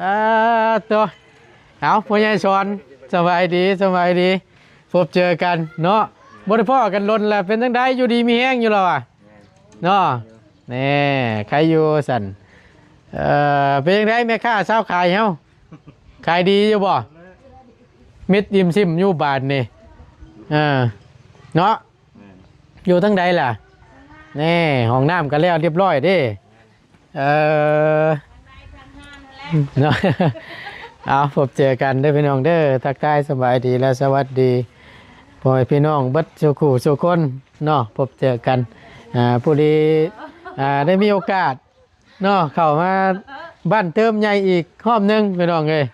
ອ່າ ໂຕ ເອົາ ພໍ່ໃຫຍ່ສອນ ສະບາຍດີ ສະບາຍດີ ພົບເຈີກັນເນາະ ບໍ່ໄດ້ພໍ້ກັນດົນແລ້ວ ເປັນຈັ່ງໃດ ຢູ່ດີມີແຮງຢູ່ລະວະ ເນາະ ແນ່ ໃຄຢູ່ຊັ້ນ ເອີ ເປັນຈັ່ງໃດແມ່ຄ້າຊາວຂາຍເຮົາ ຂາຍດີຢູ່ບໍ່ ມິດອີ່ມຊິມຢູ່ບາດນີ້ ເອີ ເນາະ ຢູ່ທາງໃດລະ ແນ່ ຫ້ອງນ້ຳກໍແລ້ວຮຽບຮ້ອຍເດ້ ເອີ ເນາະ ເອົາ ພົບເຈີກັນເດີພີ່ນ້ອງເດີ ທັກທາຍສະບາຍດີ ແລະ ສະຫວັດດີພໍ່ແມ່ພີ່ນ້ອງເບິດສູ່ຄູ່ສູ່ຄົນເນາະ ພົບເຈີກັນ ອ່າ ຜູ້ດີ ອ່າ ໄດ້ມີໂອກາດເນາະ ເຂົ້າມາບ້ານເຕີມໃຫຍ່ອີກຮອບໜຶ່ງພີ່ນ້ອງເອີຍ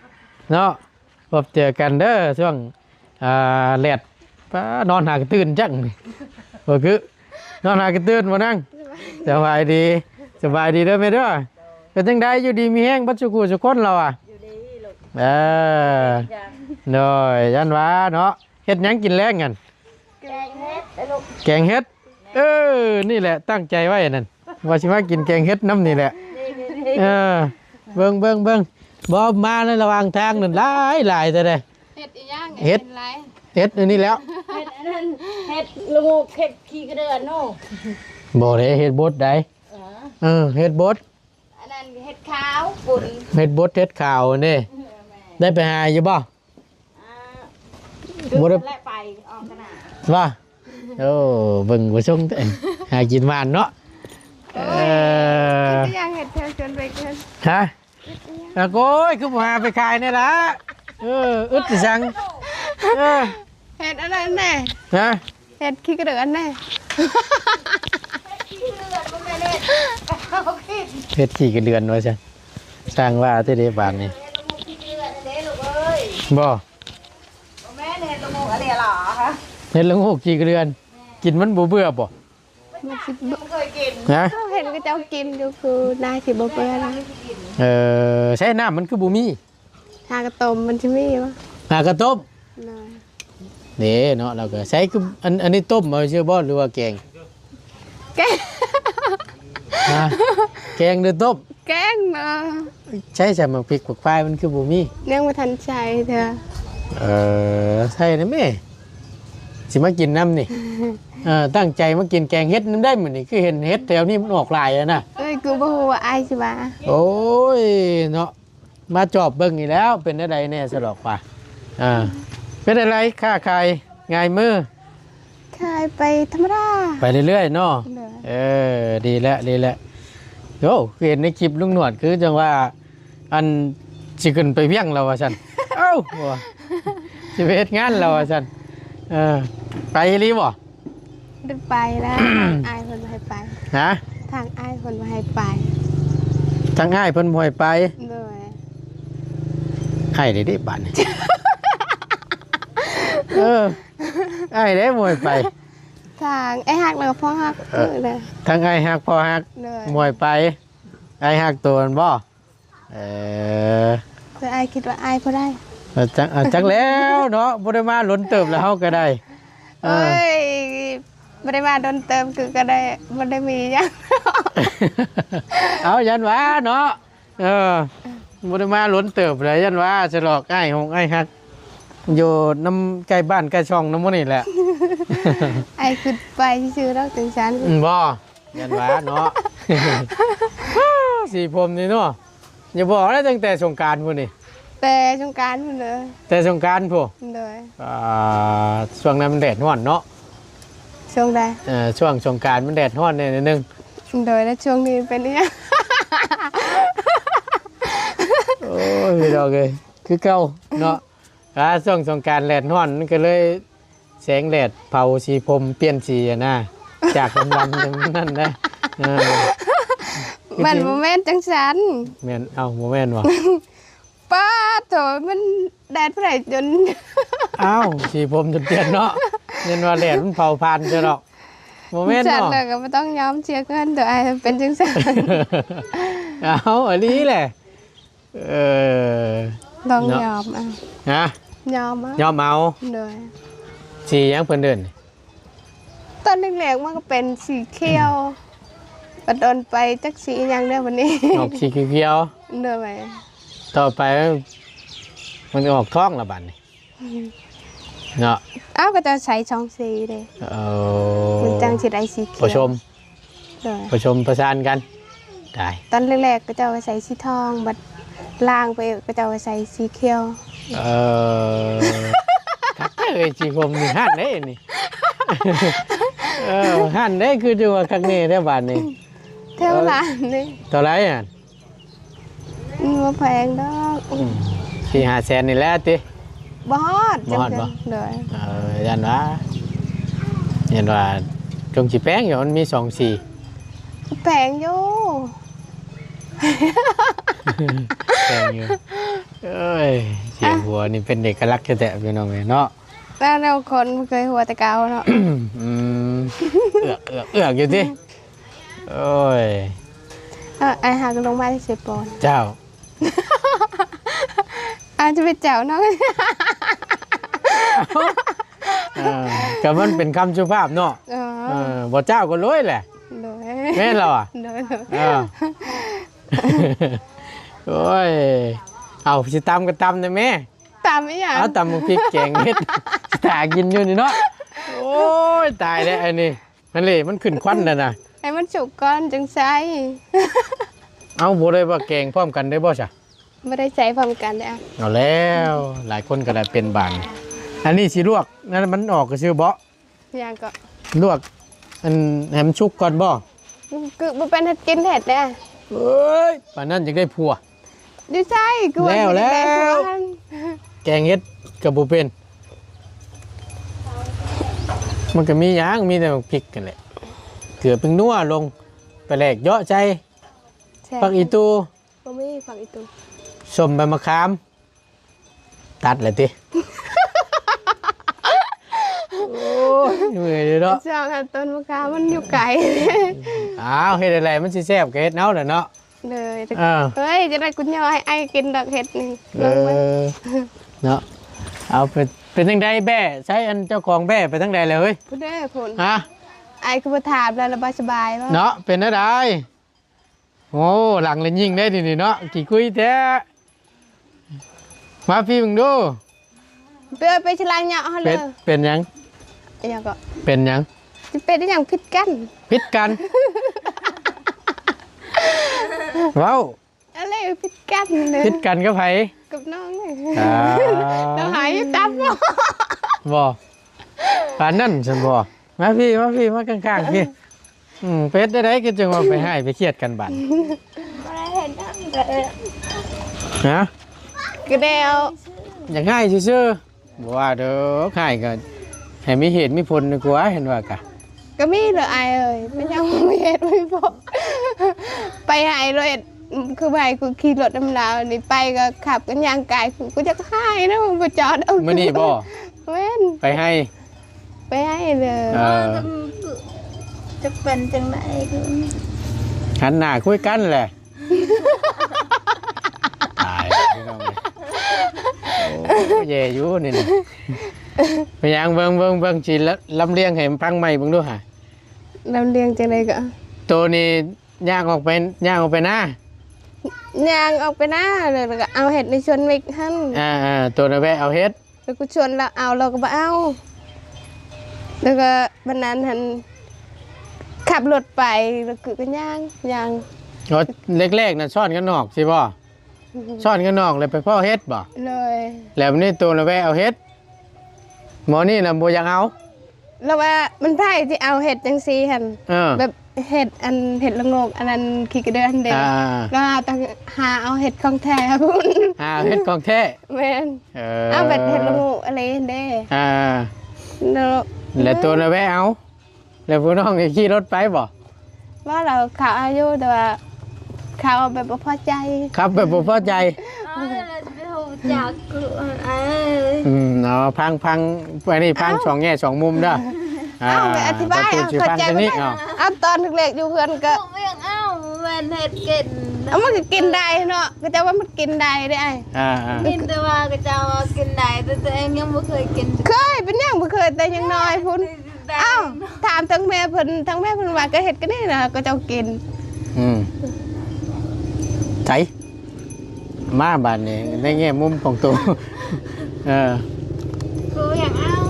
ເນາະ ພົບເຈີກັນເດີຊ່ວງ ອ່າ ແລດ ປ້າ ນອນຫາກະຕື່ນຈັກນີ້ ບໍ່ຄື ນອນຫາກະຕື່ນບໍ່ນາງ ສະບາຍດີ ສະບາຍດີເດີແມ່ເດີ ເປັນຈັ່ງໃດ ຢູ່ດີມີແຮງເບິດສູ່ຄູ່ສູ່ຄົນລາວອະ ຢູ່ດີລູກ ເອີ ໂດຍ ຢ້ານວ່າເນາະ ເຮັດຫຍັງກິນແລງຫັ້ນ ແກງເຫັດເດີລູກ ແກງເຫັດ ເອີ ນີ້ແຫຼະຕັ້ງໃຈໄວ້ນັ້ນ ວ່າຊິມາກິນແກງເຫັດນຳນີ້ແຫຼະ ເອີ ເບິ່ງໆໆ ບໍ່ ມາໃນລະຫວ່າງທາງນັ້ນຫຼາຍໆແທ້ເດ້ ເຫັດອີຫຍັງ ເຫັດ ເຫັນຫຼາຍ ເຫັດອັນນີ້ແຫຼ້ວ ເຫັດອັນນັ້ນ ເຫັດລະໂງກ ເຫັດຂີ້ກະເດືອນເນາະ ບໍ່ເດ້ ເຫັດບົດໃດ ເອີ ເອີ ເຫັດບົດ ອັນນັ້ນເຫັດຂາວປຸ້ນ ເຫັດບົດເຫັດຂາວນີ້ ເອີ ແມ່ນ ໄດ້ໄປຫາຢູ່ບໍ່? ອ່າ ບໍ່ໄດ້ ແລະໄປອອກຕະຫຼາດວ່າ ໂອ້ ເບິ່ງບໍ່ຊົງແທ້ ຫາກິນຫວານເນາະ ໂອ້ຍ ເອີ ເຮັດອີຫຍັງ ເຮັດແຖວສວນເບກຫັ້ນ ຮະ ເຮັດອີຫຍັງ ອາ ໂອ້ຍ ຄືບໍ່ຫາໄປຂາຍແດ່ລະ ເອີ ອຶດອີຫຍັງ ເອີ ເຮັດອັນນັ້ນແດ່ ຮະ ເຮັດຂີ້ກະເດືອນແດ່ ເຮັດຂີ້ກະເດືອນວ່າຊັ້ນ ຊ່າງວ່າແທ້ເດ້ບາດນີ້ ບໍ່ ບໍ່ແມ່ນເຫັດລະໂງກອັນນີ້ຫຼໍ ເຫັດລະໂງກຂີ້ກະເດືອນ ກິນມັນບໍ່ເບື່ອບໍ່? ມັນຊິບໍ່ເຄີຍກິນ ຮະ ເຮົາເຫັນເຂົາເຈົ້າກິນຢູ່ ຄືໜ້າຊິບໍ່ເບື່ອນະ ເອີ ໃຊ້ນ້ຳມັນຄືບໍ່ມີ? ຫາກະຕົ້ມມັນຊິມີບໍ່? ຫາກະຕົ້ມ ໂດຍ ເດ້ເນາະ ລາວກໍໃຊ້ຄື ອັນ ອັນນີ້ຕົ້ມເອົາຊື່ບໍ່ ຫຼືວ່າແກງ? ແກງ ຮະ ແກງຫຼືຕົ້ມ? ແກງເນາະ ໃຊ້ໃສ່ໝາກພິກໝາກພາຍມັນຄືບໍ່ມີ? ຍັງບໍ່ທັນໃສ່ເທື່ອ ເອີ ໃສ່ນະແມ່ ຊິມາກິນນຳນີ້ ເອີ ຕັ້ງໃຈມາກິນແກງເຫັດນຳໄດ້ມື້ນີ້ ຄືເຫັນເຫັດແຖວນີ້ມັນອອກຫຼາຍຫັ້ນນະ ເອີຍ ກູບໍ່ຮູ້ວ່າອ້າຍຊິວ່າ ໂອ້ຍ ເນາະ ມາຈອບເບິ່ງນີ້ແລ້ວ ເປັນແນວໃດແດ່ສະດອກວ່າ ອ່າ ເປັນແນວໃດຄ້າຂາຍງ່າຍມື? ຂາຍໄປທຳມະດາ ໄປເລື້ອຍໆເນາະ ໂດຍ ເອີ ດີແລ້ວ ດີແລ້ວ ໂອ້ ຄືເຫັນໃນຄລິບລຸງໜວດ ຄືຈັ່ງວ່າ ອັນ ຊິຂຶ້ນໄປວຽງແລ້ວວ່າຊັ້ນ ເອົ້າ ຊິໄປເຮັດງານແລ້ວວ່າຊັ້ນ ເອີ ໄປອີ່ຫຼີບໍ່? ໄດ້ໄປແລ້ວ ທາງອ້າຍເພິ່ນບໍ່ໃຫ້ໄປ ຮະ ທາງອ້າຍເພິ່ນບໍ່ໃຫ້ໄປ ທາງອ້າຍເພິ່ນບໍ່ໃຫ້ໄປ ໂດຍ ໃຫ້ໄດ້ເດ້ບາດນີ້ ເອີ ອ້າຍເດ້ບໍ່ໃຫ້ໄປ ທາງອ້າຍຮັກແລ້ວກໍພໍ່ຮັກ ເອີ ທາງອ້າຍຮັກພໍ່ຮັກ ໂດຍ ບໍ່ໃຫ້ໄປ ອ້າຍຮັກໂຕຫັ້ນບໍ່? ເອີ ແຕ່ອ້າຍຄິດວ່າອ້າຍບໍ່ໄດ້ ເອີ ຈັກ ເອີ ຈັກແລ້ວເນາະ ບໍ່ໄດ້ມາດົນເຕີບແລ້ວເຮົາກໍໄດ້ ເອີ ໂອ້ຍ ບໍ່ໄດ້ມາດົນເຕີບຄືກໍໄດ້ ບໍ່ໄດ້ມີຫຍັງ ເອົາ ຢ້ານວ່າເນາະ ເອີ ບໍ່ໄດ້ມາດົນເຕີບແລ້ວ ຢ້ານວ່າສະດອກ ອ້າຍຫົກອ້າຍຮັກ ຢູ່ນຳໃກ້ບ້ານໃກ້ຊ່ອງນຳໝູ່ນີ້ແຫຼະ ອ້າຍຄິດໄປຊື່ໆດອກຈັ່ງຊັ້ນ ອືມ ບໍ່ ຢ້ານວ່າເນາະ ສີຜົມນີ້ເນາະ ຢ່າບອກນະ ຕັ້ງແຕ່ສົງການພຸ້ນນີ້ ແຕ່ສົງການພຸ້ນເດີ ແຕ່ສົງການພຸ້ນ ໂດຍ ອ່າ ຊ່ວງນັ້ນມັນແດດຮ້ອນເນາະ ຊ່ວງໃດ? ເອີ ຊ່ວງສົງການມັນແດດຮ້ອນແດ່ໜ້ອຍໜຶ່ງ ໂດຍ ແລ້ວຊ່ວງນີ້ເປັນອີຫຍັງ? ໂອ້ຍ ພີ່ນ້ອງເອີຍ ຄືເກົ່າເນາະ ອ່າ ຊ່ວງສົງການແດດຮ້ອນ ມັນກໍເລີຍ ແສງແດດເຜົາສີຜົມປ່ຽນສີຫັ້ນນະ ຈາກດຳໆ ຈັ່ງນັ້ນນະ ເອີ ມັນບໍ່ແມ່ນຈັ່ງຊັ້ນ ແມ່ນ ເອົ້າ ບໍ່ແມ່ນບໍ່? ປາດໂທ້ ມັນແດດຜູ້ໃດຈົນ ເອົ້າ ສີຜົມຈົນປ່ຽນເນາະ ແມ່ນວ່າແດດມັນເຜົາຜ່ານຊະດອກ ບໍ່ແມ່ນບໍ່? ຊັ້ນແລ້ວກໍບໍ່ຕ້ອງຍອມເສຍເງິນຕົວອ້າຍ ເປັນຈັ່ງຊັ້ນ ເອົ້າ ອີ່ຫຼີແຫຼະ ເອີ ຕ້ອງຍອມເອົາ ຮະ ຍອມເອົາ ຍອມເອົາ ໂດຍ ສີຫຍັງເພິ່ນເອີ້ນ? ຕອນແລກໆມັນກໍເປັນສີຂຽວ ບັດດົນໄປຈັກສີຫຍັງແລ້ວບັດນີ້ ອອກສີຂຽວໆ ໂດຍ ຕໍ່ໄປມັນ ມັນອອກທ້ອງລະບາດນີ້ເນາະ. ເອົ້າ ກໍເຈົ້າໃສ່ຊ່ອງສີເດ້. ເອີ ມັນຈັ່ງຊິໄດ້ສີຂຽວ ປະສົມ ໂດຍ ປະສົມປະສານກັນ. ຕາຍ ຕອນແລກໆ ເຂົາເຈົ້າກໍໃສ່ສີທອງ ບັດລ້າງໄປ ເຂົາເຈົ້າກໍໃສ່ສີຂຽວ. ເອີ ຄັກແທ້ເອີຍ ສີຜົມນີ້ ຮ້ານໃດນີ້? ເອີ ຮ້ານໃດ ຄືຈັ່ງວ່າຄັກແນ່ແທ້ບາດນີ້? ແຖວ ເອີ ຮ້ານນີ້. ເທົ່າໃດຫັ້ນ? ມັນບໍ່ແພງດອກ. ອືມ ສີ່ຫ້າແສນນີ້ແຫຼະຕິ? ບໍ່ຮອດ. ບໍ່ຮອດບໍ່? ໂດຍ ເອີ ຢ້ານວ່າ ຢ້ານວ່າ ຈົງຊິແພງຢູ່ ມັນມີສອງສີ. ແພງຢູ່ ແພງຢູ່. ເອີຍ ສຽງຫົວນີ້ເປັນເອກະລັກແທ້ໆ ພີ່ນ້ອງເອີຍເນາະ. ແລ້ວແນວຄົນບໍ່ເຄີຍຫົວແຕ່ເກົ່າເນາະ. ອືມ ເອືອກ ເອືອກ ເອືອກຢູ່ຕິ? ໂອ້ຍ ເອີ ອ້າຍຫາກລົງມາແຕ່ເຊໂປນ. ເຈົ້າ ອາດຈະເປັນເຈົ້າເນາະ. ເອີ ກໍມັນເປັນຄຳສຸພາບເນາະ. ເອີ ເອີ ບໍ່ເຈົ້າກໍໂລຍແຫຼະ. ໂດຍ ແມ່ນແລ້ວອະ. ໂດຍ ໂດຍ ເອີ ໂອ້ຍ ເອົາ ຊິຕຳກໍຕຳແດ່ແມ່. ຕຳອີ່ຫຍັງ? ເອົາ ຕຳບັກພິກແກງເຫັດ ຊິຖ້າກິນຢູ່ນີ້ເນາະ. ໂອ້ຍ ຕາຍແລ້ວອັນນີ້. ຫັ້ນເລ ມັນຂຶ້ນຄວັນແລ້ວນະ. ໃຫ້ມັນສຸກກ່ອນຈຶ່ງໃສ່. ເອົ້າ ບໍ່ໄດ້ວ່າແກງພ້ອມກັນໄດ້ບໍ່ຊະ? ບໍ່ໄດ້ໃສ່ພ້ອມກັນເດ້. ເອົາແລ້ວ ຫຼາຍຄົນກໍໄດ້ເປັນບາດ. ອັນນີ້ຊິລວກ ນັ້ນມັນອອກກະຊື່ເບາະ? ຫຍັງເກາະ? ລວກ ອັນ ໃຫ້ມັນສຸກກ່ອນບໍ່? ຄືບໍ່ເປັນເຮັດກິນເຮັດເດ້. ເອີຍ ປານນັ້ນຢາກໄດ້ຜົວ. ຢູ່ໃສ? ຄືວ່າ ແລ້ວແລ້ວ ແກງເຫັດກໍບໍ່ເປັນ. ມັນກໍມີຫຍັງ ມີແຕ່ໝາກພິກຫັ້ນແຫຼະ ເກືອ ແປ້ງນົວລົງ ປາແດກເຍາະໃສ່ ແຊບ ຜັກອີ່ຕູ່. ບໍ່ມີຜັກອີ່ຕູ່. ສົ້ມໃບມະຂາມ ຕັດແລ້ວຕິ? ໂອ້ຍ ເມື່ອຍເດ້ເນາະ. ຊ່ວງນັ້ນຕົ້ນມະຂາມມັນຢູ່ໄກ. ອ້າວ ເຮັດແນວໃດມັນຊິແຊບກໍເຮັດເອົາແຫຼະເນາະ. ເລີຍ ເອີ ເຮີ້ຍ ຈັ່ງໃດກູຍ່ອໃຫ້ອ້າຍກິນດອກເຫັດນີ້. ເອີ ເນາະ ເອົາ ເປັນ ເປັນຈັ່ງໃດແບ້? ໃສ ອັນເຈົ້າຂອງແບ້ໄປທາງໃດແລ້ວເຮີ້ຍ? ພຸ້ນເດ້ພຸ້ນ. ຮະ? ອ້າຍຄືບໍ່ຖາມແລ້ວ ລະບໍ່ສະບາຍບໍ່? ເນາະ ເປັນແນວໃດ? ໂອ້ ຫຼັງລະຍິງໄດ້ນີ້ເນາະ ຂີ້ຄຸຍແທ້. ມາພີ້ເບິ່ງດູ. ເປັນ ເປັນສະລາຍເຍາະຫັ້ນເລີຍ. ເປັນຫຍັງ? ອີຫຍັງເກາະ? ເປັນຫຍັງ? ຊິເປັນອີຫຍັງ? ຜິດກັນ. ຜິດກັນ? ເວົ້າ ອະເລ ຜິດກັນເດີ. ຜິດກັນກັບໃຜ? ກັບນ້ອງ. ອ່າ ນ້ອງຫາຍຕັບບໍ່? ບໍ່ ປານນັ້ນຊັ້ນບໍ່? ມາພີ້ ມາພີ້ ມາຂ້າງໆ ພີ້. ອືມ ເປັນຈັ່ງໃດຄືຈັ່ງວ່າໄປຮ້າຍໄປຄຽດກັນບາດ? ບໍ່ໄດ້ເຮັດຫຍັງເດີ. ຮະ? ກະແດວ ຢາກຮ້າຍຊື່ໆ. ບໍ່ວ່າດອກ ຮ້າຍກໍໃຫ້ມີເຫດມີຜົນດີກວ່າ ເຫັນວ່າກະ. ກໍມີເດີອ້າຍເອີຍ ເປັນຫຍັງບໍ່ມີເຫດມີຜົນ? ໄປຮ້າຍໂລດ ຄືວ່າໃຫ້ກູຂີ່ລົດນຳລາວນີ້ ໄປກໍຂັບກັນຍ່າງກາຍ ກູຢາກຮ້າຍນະ ບໍ່ຈອດເອົາ. ມື້ນີ້ບໍ່? ແມ່ນ ໄປຮ້າຍ. ໄປໃຫ້ເດີ. ເອີ ເອີ ຈັກເປັນຈັ່ງໃດ ຫັນໜ້າຄຸຍກັນແຫຼະ. ຕາຍແລ້ວພີ່ນ້ອງເອີຍ. ໂອ້ ແຍ່ຢູ່ນີ້ນະ. ເປັນຫຍັງ? ເບິ່ງ ເບິ່ງ ເບິ່ງ ຊິລຳລຽງໃຫ້ຟັງໃໝ່ເບິ່ງດູຫາ. ລຳລຽງຈັ່ງໃດກໍ? ໂຕນີ້ຍ່າງອອກໄປ ຍ່າງອອກໄປນາ. ຍ່າງອອກໄປນາ ແລ້ວກໍເອົາເຫັດໃນສວນມິກຫັ້ນ. ອ່າໆ ໂຕນະແວະເອົາເຫັດ. ແລ້ວກູຊວນລາວເອົາ ລາວກໍບໍ່ເອົາ. ແລ້ວກໍບັດນັ້ນຫັ້ນ ຂັບລົດໄປ ແລ້ວຄືກໍຍ່າງ ຍ່າງ. ອໍ ແລກໆນະຊ້ອນກັນອອກຊິບໍ່? ຊ້ອນກັນອອກ ແລ້ວໄປພໍ້ເຫັດບໍ່? ໂດຍ. ແລ້ວບາດນີ້ໂຕນະແວະເອົາເຫັດ ໝໍນີ້ນະບໍ່ຢາກເອົາ. ລາວວ່າມັນໃຜຊິເອົາເຫັດຈັ່ງຊີ້ຫັ້ນ. ເອີ ແບບເຫັດ ອັນເຫັດລະໂງກ ອັນນັ້ນຂີ້ກະເດືອນເດ້. ອ່າ ລາວວ່າຕ້ອງຫາເອົາເຫັດຂອງແທ້ພຸ້ນ. ຫາເອົາເຫັດຂອງແທ້. ແມ່ນ. ເອີ ເອົາແບບເຫັດລະໂງກອະເລຫັ້ນເດ້. ອ່າ ເນາະ. ແລ້ວໂຕນະແວະເອົາ ແລ້ວຜູ້ນ້ອງນີ້ຂີ່ລົດໄປບໍ່? ວ່າລາວຂັບເອົາຢູ່ ແຕ່ວ່າຂັບເອົາແບບບໍ່ພໍໃຈ. ຂັບແບບບໍ່ພໍໃຈ. ເອີ ແລ້ວຊິໄປຮູ້ຈັກຄື ເອີ ອືມ ເອົາ ຟັງ ຟັງ ອັນນີ້ຟັງ ເອົ້າ ສອງແງ່ສອງມຸມເດີ. ອ່າ ເອົາ ໄປອະທິບາຍ ເອົາ ເຂົ້າໃຈ ເອົາ ຕອນເລັກໆຢູ່ເຮືອນກໍ ເອົາ ແມ່ນເຮັດກິນ. ເອົາ ມັນກໍກິນໄດ້ເນາະ ເຂົາເຈົ້າວ່າມັນກິນໄດ້ເດ້ອ້າຍ. ອ່າໆ ກິນ ແຕ່ວ່າເຂົາເຈົ້າວ່າກິນໄດ້ ແຕ່ຕົວເອງຍັງບໍ່ເຄີຍກິນ. ເຄີຍ ເປັນຫຍັງບໍ່ເຄີຍ ແຕ່ຍັງນ້ອຍພຸ້ນ. ເອົ້າ ຖາມທາງແມ່ເພິ່ນ ທາງແມ່ເພິ່ນວ່າກໍເຮັດກໍນີ້ນະ ກໍເຈົ້າກິນ. ອືມ ໃສ ມາບາດນີ້ ໃນແງ່ມຸມຂອງໂຕ ເອີ ບໍ່ຢາກເອົາ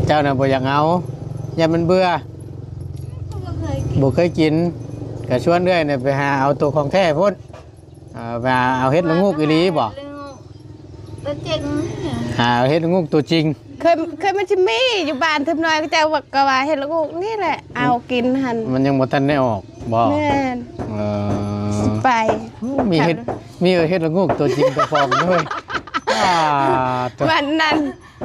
ເຈົ້ານະບໍ່ຢາກເອົາ ຢ້ານມັນເບື່ອ ບໍ່ເຄີຍກິນ ບໍ່ເຄີຍກິນ ກະຊວນເອື້ອຍນີ້ໄປຫາເອົາໂຕຂອງແທ້ພຸ້ນ ເອີ ວ່າເອົາເຫັດລະໂງກອີ່ຫຼີບໍ່? ໂຕຈິງ ຫາເຫັດລະໂງກໂຕຈິງ ເຄີຍ ເຄີຍ ມັນຊິມີຢູ່ບ້ານເທີມນ້ອຍ ເຂົາເຈົ້າກໍວ່າເຫັດລະໂງກນີ້ແຫຼະ ເອົາກິນຫັ້ນ ມັນຍັງບໍ່ທັນໄດ້ອອກບໍ່? ແມ່ນ ເອີ ຊິໄປ ມີເຫັດ ມີເຫັດລະໂງກໂຕຈິງໂຕປອມເລີຍ ອາ ວັນນັ້ນ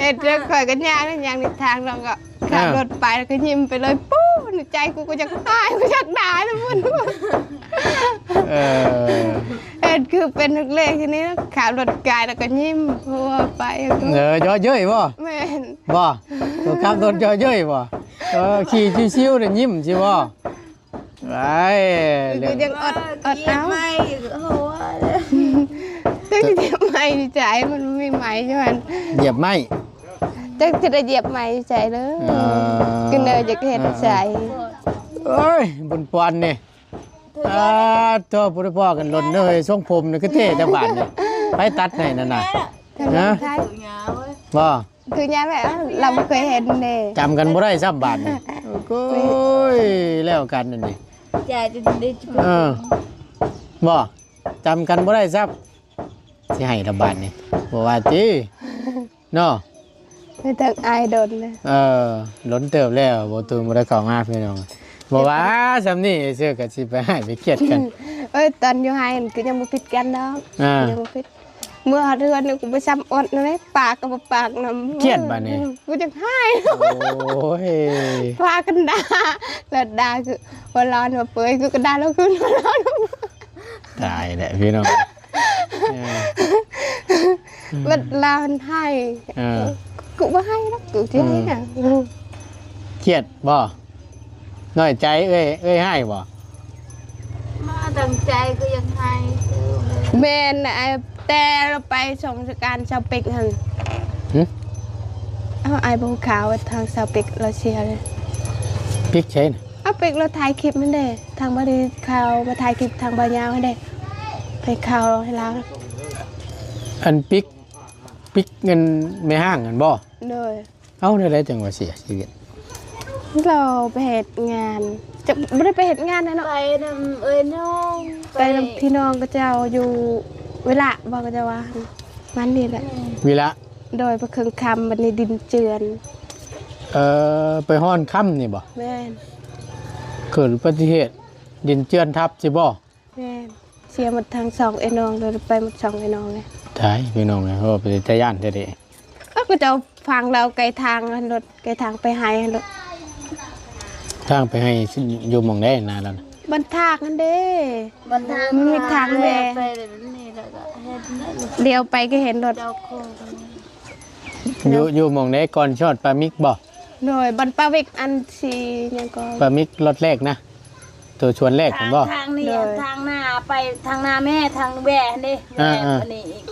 ເຮັດ ຂ້ອຍກໍຍ່າງ ຍ່າງໃນທາງ ແລ້ວກໍຂັບລົດໄປ ແລ້ວກໍຍິ້ມໄປເລີຍ ປູ້ ໃນໃຈກູກໍຢາກຕາຍ ກູຢາກຕາຍແລ້ວພຸ້ນ ເອີ ເຮັດຄືເປັນນັກເລງທີນີ້ ຂັບລົດກາຍ ແລ້ວກໍຍິ້ມຫົວໄປ ເອີ ເຍາະເຍີ້ຍບໍ່? ແມ່ນ ບໍ່? ໂຕຂັບລົດເຍາະເຍີ້ຍບໍ່? ເອີ ຂີ່ຊິວໆ ນີ້ຍິ້ມຊິບໍ່? ໄອ້ ເລື່ອງ ຍັງອອດ ອອດເອົາ ໂຫ ຈັກຊິຢຽບໄມ້ຢູ່ໃສ ມັນມີໄມ້ຢູ່ຫັ້ນ ຢຽບໄມ້ ຈັກຊິໄດ້ຢຽບໄມ້ຢູ່ໃສເດີ ເອີ ກິນເດີ ຢາກເຮັດໃສ ເອີ ໂອ້ຍ ບຸນປອນນີ້ ອາ ໂທ້ ບໍ່ໄດ້ພໍ້ກັນດົນເດີ ຊົງຜົມນີ້ຄືເທ່ແຕ່ບາດນີ້ ໃຜຕັດໃຫ້ນັ້ນນະ ຮະ ບໍ່? ຄືຍາມແລ້ວ ລຳເຄີຍເຫັນເດ້ ຈຳກັນບໍ່ໄດ້ຊ້ຳບາດນີ້ ໂອ້ຍ ແລ້ວກັນອັນນີ້ ເອີ ບໍ່ ຈຳກັນບໍ່ໄດ້ຊ້ຳ ຊິໃຫ້ລະບາດນີ້ ບໍ່ວ່າຕິ ເນາະ ມີແຕ່ອາຍດົນເລີຍ ເອີ ດົນເຕີບແລ້ວ ບໍ່ຕູນບໍ່ໄດ້ເຂົ້າຫາພີ່ນ້ອງ ບໍ່ວ່າຊ່ຳນີ້ເຊື່ອກໍຊິໄປຮ້າຍໄປກຽດກັນ ເອີຍ ຕອນຢູ່ໄຮ່ຫັ້ນຄືຍັງບໍ່ຜິດກັນດອກ ອ່າ ຍັງບໍ່ຜິດ ເມື່ອຮອດເຮືອນນີ້ ກູບໍ່ຊ້ຳອົດນຳເດ້ ປາກກໍບໍ່ປາກນຳ ກຽດບາດນີ້ ກູຢາກຮ້າຍ ໂອ້ຍ ພາກັນດ່າ ແລ້ວດ່າຄືຫົວຮ້ອນຫົວເປີຍ ກູກໍດ່າລາວຄືນຫົວຮ້ອນ ຕາຍແລ້ວພີ່ນ້ອງ ເອີ ບັດລາວຫັ້ນໄຫ້ ເອີ ກູບໍ່ໄຫ້ດອກ ກູຊິໄຫ້ຫຍັງ ກຽດບໍ່? ນ້ອຍໃຈເອື້ອຍ ເອື້ອຍຮ້າຍບໍ່? ມາຕັ້ງໃຈຄືຢາກໃຫ້ ແມ່ນ ແຕ່ລາວໄປສົ່ງສະການຊາວເປັກຫັ້ນ ຫຶ? ເອົາ ອ້າຍບໍ່ຮູ້ຂ່າວວ່າທາງຊາວເປັກລາວເສຍເລີຍ ເປັກໃສນະ? ເອົາ ເປັກລາວຖ່າຍຄລິບຫັ້ນເດ້ ທາງບ່າວດີຂ່າວມາຖ່າຍຄລິບທາງບ່າວຍາວຫັ້ນເດ້ ໄປຂ່າວໃຫ້ລາວ ອັນປິກ ປິກເງິນແມ່ຮ້າງຫັ້ນບໍ່? ໂດຍ ເອົ້າ ແນວໃດຈັ່ງວ່າເສຍຊີວິດ? ລາວໄປເຮັດງານ ຈັກບໍ່ໄດ້ໄປເຮັດງານນະເນາະ ໄປນຳເອື້ອຍນ້ອງ ໄປນຳພີ່ນ້ອງເຂົາເຈົ້າຢູ່ວິລະບໍ່ ເຂົາເຈົ້າວ່າຫັ້ນ ມັນນີ້ແຫຼະ ວິລະ ໂດຍ ໄປເຄິ່ງຄ່ຳ ບັດນີ້ດິນເຈື່ອນ ເອີ ໄປຮ່ອນຄ່ຳນີ້ບໍ່? ແມ່ນ ເກີດອຸບັດຕິເຫດ ດິນເຈື່ອນທັບຊິບໍ່? ແມ່ນ ເສຍໝົດທັງສອງເອື້ອຍນ້ອງເລີຍ ໄປໝົດສອງເອື້ອຍນ້ອງເລີຍ ຕາຍພີ່ນ້ອງເອີຍ ເວົ້າເປັນຕາຢ້ານແທ້ເດ ເອີ ເຂົາເຈົ້າຝັງລາວໄກທາງຫັ້ນໂລດ ໄກທາງໄປໄຮ່ຫັ້ນໂລດ ທາງໄປໄຮ່ຢູ່ໝ່ອງໃດນາລາວນະ? ບ້ານທາກຫັ້ນເດ້ ບ້ານທາກ ມັນມີທາງແວ່ ໄປແບບນີ້ແລ້ວກໍເຫັນ ລ້ຽວໄປກໍເຫັນໂລດ ຢູ່ ຢູ່ໝ່ອງໃດກ່ອນຊິຮອດປ່າມິກບໍ່? ໂດຍ ບ້ານປ່າວິກ ອັນຊິຫຍັງກໍ ປ່າມິກລັອດແລກນະ ໂຕສວນແລກຫັ້ນບໍ່? ທາງນີ້ ໂດຍ ທາງໜ້າໄປ ທາງໜ້າແມ່ ທາງແວ່ຫັ້ນເດ້ ອ່າໆ ອັນນີ້ອີກ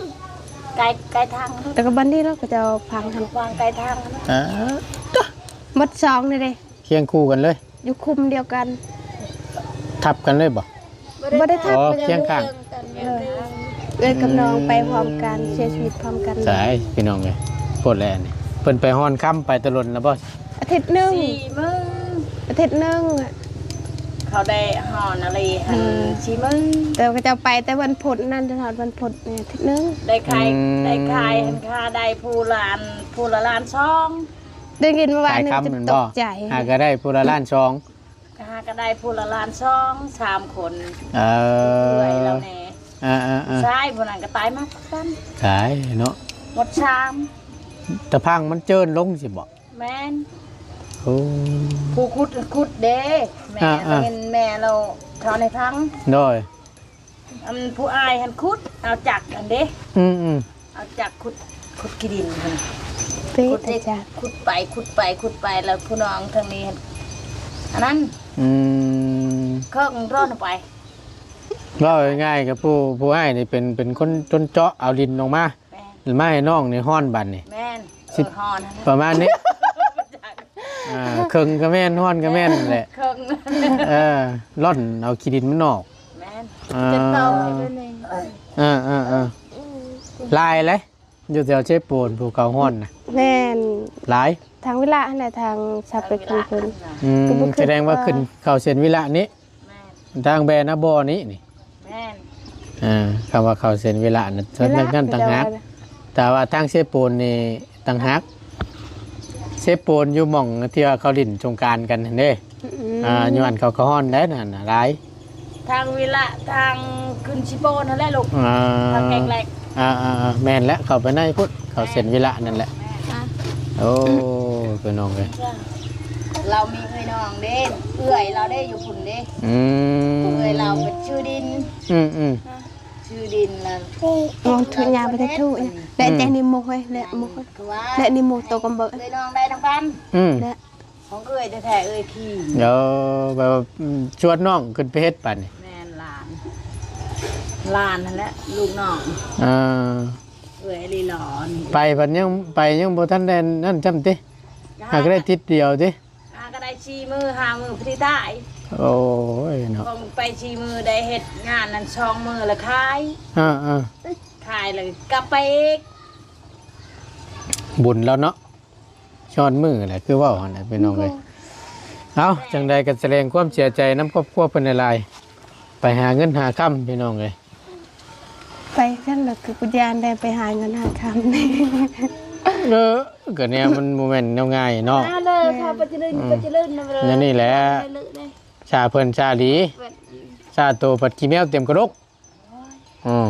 ໄກ ໄກທາງ ແຕ່ກໍບ້ານນີ້ເນາະ ເຂົາເຈົ້າຝັງຫັ້ນ ຝັງໄກທາງ ອ່າ ໝົດສອງນີ້ເດ້ ຄຽງຄູ່ກັນເລີຍ ຢູ່ຄຸ້ມດຽວກັນ ທັບກັນເລີຍບໍ່? ບໍ່ໄດ້ທັບ ອໍ ຄຽງຂ້າງ ເອີ ເອື້ອຍກັບນ້ອງໄປພ້ອມກັນ ເສຍຊີວິດພ້ອມກັນ ຕາຍພີ່ນ້ອງເອີຍ ໂພດແລ້ວອັນນີ້ ເພິ່ນໄປຮ່ອນຄ່ຳ ໄປແຕ່ດົນແລ້ວບໍ່? ອາທິດໜຶ່ງ ສີ່ມື້ ອາທິດໜຶ່ງ ເຂົາໄດ້ຮ່ອນນະລີຫັ້ນ ອືມ ສີ່ມື້ ແຕ່ວ່າເຂົາເຈົ້າໄປແຕ່ວັນພຸດນັ້ນ ຈົນຮອດວັນພຸດນີ້ ອາທິດໜຶ່ງ ໄດ້ຂາຍ ອືມ ໄດ້ຂາຍຫັ້ນຄ່າ ໄດ້ຜູ້ລະ ອັນ ຜູ້ລະລ້ານສອງ ໄດ້ຍິນເມື່ອວານນີ້ ຂາຍຄ່ຳແມ່ນບໍ່? ຕົກໃຈ ຫາກໍໄດ້ຜູ້ລະລ້ານສອງ ຫາກໍໄດ້ຜູ້ລະລ້ານສອງ ສາມຄົນ ເອີ ເອື້ອຍລາວແດ່ ເອີໆໆ ຜູ້ຊາຍຜູ້ນັ້ນກໍຕາຍມາຄືກັນ ຕາຍເນາະ ໝົດສາມ ຕາພັງມັນເຈີນລົງຊິບໍ່? ແມ່ນ ໂອ້ ຜູ້ຂຸດຂຸດເດ້ ແມ່ ອ່າໆ ເຫັນແມ່ລາວເຂົາໃນພັງ ໂດຍ ອັນຜູ້ອ້າຍຫັ້ນຂຸດ ເອົາຈັກຫັ້ນເດ້ ອືມໆ ເອົາຈັກຂຸດ ຂຸດຂີ້ດິນຫັ້ນ ເປັນ ຂຸດເດ້ ຈັກ ຂຸດໄປ ຂຸດໄປ ຂຸດໄປ ແລ້ວຜູ້ນ້ອງທາງນີ້ຫັ້ນ ອັນນັ້ນ ອືມ ເຄິ່ງຮ່ອນອອກໄປ ເວົ້າງ່າຍໆ ກໍຜູ້ ຜູ້ອ້າຍນີ້ເປັນ ເປັນຄົນຈົນເຈາະເອົາດິນອອກມາ ແມ່ນ ມາໃຫ້ນ້ອງນີ້ຮ່ອນບາດນີ້ ແມ່ນ ຊິ ເອີ ຮ່ອນຫັ້ນ ປະມານນີ້ ອ່າ ເຄິ່ງກໍແມ່ນ ຮ່ອນກໍແມ່ນແຫຼະ ເຄິ່ງ ເອີ ຮ່ອນເອົາຂີ້ດິນມັນອອກ ແມ່ນ ອ່າ ຈະເຕົາເລີຍນີ້ ອ່າໆ ຫຼາຍເລີຍ ຢູ່ແຖວເຊໂປນ ພູເຂົາຮ້ອນນະ. ແມ່ນ ຫຼາຍ ທາງວິລະຫັ້ນແຫຼະ ທາງຊາວເປັກເພິ່ນ. ອືມ ສະແດງວ່າຂຶ້ນເຂົ້າເສັ້ນວິລະນີ້ ທາງແບນາບໍນີ້ນີ້. ແມ່ນ ເອີ ຄຳວ່າເຂົ້າເສັ້ນວິລະນັ້ນ ສ່ວນນັ້ນຕ່າງຫາກ ແຕ່ວ່າທາງເຊໂປນນີ້ຕ່າງຫາກ. ເຊໂປນຢູ່ໝ່ອງທີ່ວ່າເຂົາຫຼິ້ນສົງການກັນຫັ້ນເດ້. ອືມ ອ່າ ຢູ່ອັນເຂົາກະຮ້ອນໄດ້ນັ້ນນະ ຫຼາຍ ທາງວິລະ ທາງຂຶ້ນຊິໂປນຫັ້ນແຫຼະລູກ. ອ່າ ທາງແກງແລກ. ອ່າໆໆ ແມ່ນແຫຼະ ເຂົ້າໄປໃນພຸ້ນ ເຂົ້າເສັ້ນວິລະນັ້ນແຫຼະ. ແມ່ນ ໂອ້ ພີ່ນ້ອງເອີຍ ລາວມີເອື້ອຍນ້ອງເດ້ ເອື້ອຍລາວເດ້ຢູ່ພຸ້ນເດ້. ອືມ ເອື້ອຍລາວເປັນຊື່ດິນ. ອືມໆ ຊື່ດິນລະ ໂອ້ ທຸຍາໄປເຮັດທຸ ແລະແຈງນິໂມເຮີຍ ແລະໂມເຮີຍ ແລະນິໂມໂຕກຳເບີ ເອື້ອຍນ້ອງໄດ້ນຳກັນ. ອືມ ແລະ ຂອງເອື້ອຍແທ້ໆ ເອື້ອຍຄີ. ເອີ ແບບວ່າ ອືມ ຊວນນ້ອງຂຶ້ນໄປເຮັດປານນີ້. ແມ່ນ ຫຼານ ຫຼານຫັ້ນແຫຼະ ລູກນ້ອງ. ເອີ ເອື້ອຍລີຫຼໍນີ້ ໄປພັດຍັງ ໄປຍັງບໍ່ທັນໄດ້ນັ້ນຊ້ຳຕິ. ຫາກໄດ້ທິດດຽວຕິ ຫາກະໄດ້ສີ່ມື້ຫ້າມື້ພໍດີຕາຍ. ໂອ້ຍເນາະ ຂອງໄປສີ່ມື້ ໄດ້ເຮັດງານນັ້ນສອງມື້ລະຂາຍ. ເອີໆ ຂາຍລະກັບໄປອີກ. ບຸນແລ້ວເນາະ ຍ້ອນມື້ແຫຼະ ຄືເວົ້າຫັ້ນແຫຼະ ພີ່ນ້ອງເອີຍ. ເອົ້າ ຈັ່ງໃດກໍສະແດງຄວາມເສຍໃຈນຳຄອບຄົວເພິ່ນຫຼາຍໆ ໄປຫາເງິນຫາຄຳ ພີ່ນ້ອງເອີຍ. ໄປຊັ້ນລະຄືກູຢ້ານໄດ້ໄປຫາເງິນຫາຄຳ. ເອີ ກໍແນວມັນບໍ່ແມ່ນແນວງ່າຍເນາະ. ມາເດີ ພາໄປຈະເລີນ ອືມ ໄປຈະເລີນນະ. ແນວນີ້ແຫຼະ ຊາເພິ່ນຊາດີ ຊາໂຕພັດຂີ້ແມວເຕັມກະດົກ. ອືມ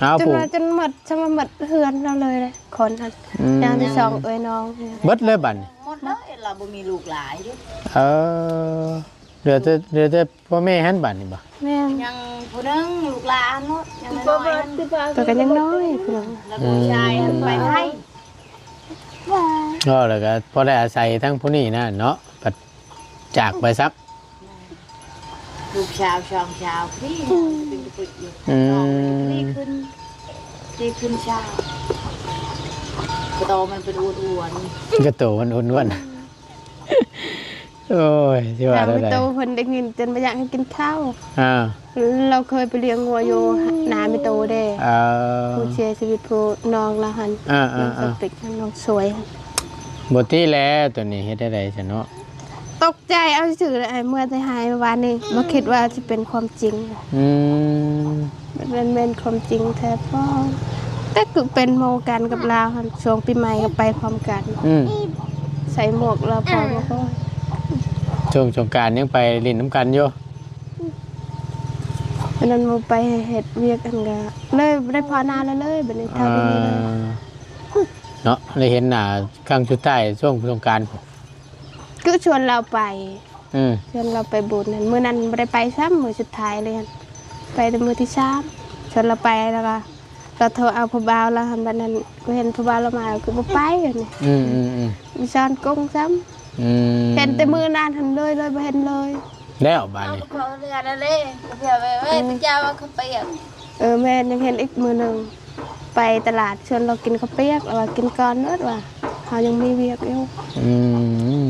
ເອົາ ຈົນວ່າ ປູກ ຈົນໝົດ ຈະມາໝົດເຮືອນລາວເລີຍເດ້ ຄົນຫັ້ນ. ອືມ ຢ່າງທີ່ສອງເອື້ອຍນ້ອງ ເບິດເລີຍບັດນີ້. ໝົດເລີຍ ລາວບໍ່ມີລູກຫຼາຍເດ້. ເອີ ເຫຼືອແຕ່ ເຫຼືອແຕ່ພໍ່ແມ່ຫັ້ນບັດນີ້ບໍ່? ແມ່ນ ຍັງຜູ້ໜຶ່ງ ລູກຫຼານເນາະ ຍັງນ້ອຍໆ ແຕ່ກໍຍັງນ້ອຍ ພີ່ນ້ອງ ແລ້ວຜູ້ຊາຍ ອືມ ໄປໄທ. ກໍແລ້ວກໍພໍໄດ້ອາໄສທັງຜູ້ນີ້ນະເນາະ ພັດຈາກໄປຊ້ຳ. ລູກສາວສອງສາວ ນີ້ເປັນກະປຶກຢູ່. ອືມ ນີ້ຂຶ້ນ ນີ້ຂຶ້ນສາວ ກະໂຕມັນເປັນອ້ວນໆ ກະໂຕມັນອ້ວນໆ. ໂອ້ຍ ຊິວ່າແນວໃດ ແລ້ວແມ່ໂຕເພິ່ນໄດ້ຍິນຈົນບໍ່ຢາກໃຫ້ກິນເຂົ້າ. ອ່າ ລາວເຄີຍໄປລ້ຽງງົວຢູ່ນາແມ່ໂຕເດ້. ເອີ ຜູ້ເສຍຊີວິດ ຜູ້ນ້ອງລາວຫັ້ນ. ອ່າໆໆ ນ້ອງສະຕິກ ນ້ອງສວຍ ບໍ່ຕິແລ້ວ ໂຕນີ້ເຮັດແນວໃດຊັ້ນເນາະ. ຕົກໃຈເອົາຊື່ໆ ເມື່ອແຕ່ຫາຍວານນີ້ ບໍ່ຄິດວ່າຊິເປັນຄວາມຈິງ. ອືມ ມັນແມ່ນຄວາມຈິງແທ້ພໍ່. ແຕ່ຄືເປັນໝູ່ກັນກັບລາວຫັ້ນ ຊ່ວງປີໃໝ່ກໍໄປພ້ອມກັນ. ອືມ ໃສ່ໝວກລາວພ້ອມ. ອືມ ຊ່ວງສົງການຍັງໄປຫຼິ້ນນຳກັນຢູ່. ອັນນັ້ນໝູ່ໄປເຮັດວຽກຫັ້ນກະເລີຍບໍ່ໄດ້ພໍໜ້າແລ້ວເລີຍ ບັດນີ້ເທົ່ານີ້ເລີຍ. ອ່າ ເນາະ ໄດ້ເຫັນໜ້າຄັ້ງສຸດທ້າຍຊ່ວງສົງການ ຄືຊວນລາວໄປ. ອືມ ຊວນລາວໄປບຸນນັ້ນ ມື້ນັ້ນບໍ່ໄດ້ໄປຊ້ຳ ມື້ສຸດທ້າຍເລີຍຫັ້ນ ໄປແຕ່ມື້ທີສາມ ຊວນລາວໄປ ແລ້ວກໍລາວໂທເອົາຜູ້ບ່າວລາວຫັ້ນ. ບັດນັ້ນກໍເຫັນຜູ້ບ່າວລາວມາ ຄືບໍ່ໄປຫັ້ນ. ອືມໆໆ ມີຊ້ອນກົງຊ້ຳ. ອືມ ເຫັນແຕ່ມື້ນັ້ນຫັ້ນເລີຍ ເລີຍບໍ່ເຫັນເລີຍ. ແລ້ວບາດນີ້ ເອົາເຂົ້າເຮືອນນັ້ນເດ້ ເພື່ອໄວ້ ໄວ້ ອືມ ເຈົ້າວ່າເຂົາໄປ. ເອີ ແມ່ນ ຍັງເຫັນອີກມື້ໜຶ່ງ ໄປຕະຫຼາດ ຊວນລາວກິນເຂົ້າປຽກ ລາວວ່າກິນກ່ອນໂລດວ່າ ເຮົາຍັງມີວຽກຢູ່. ອື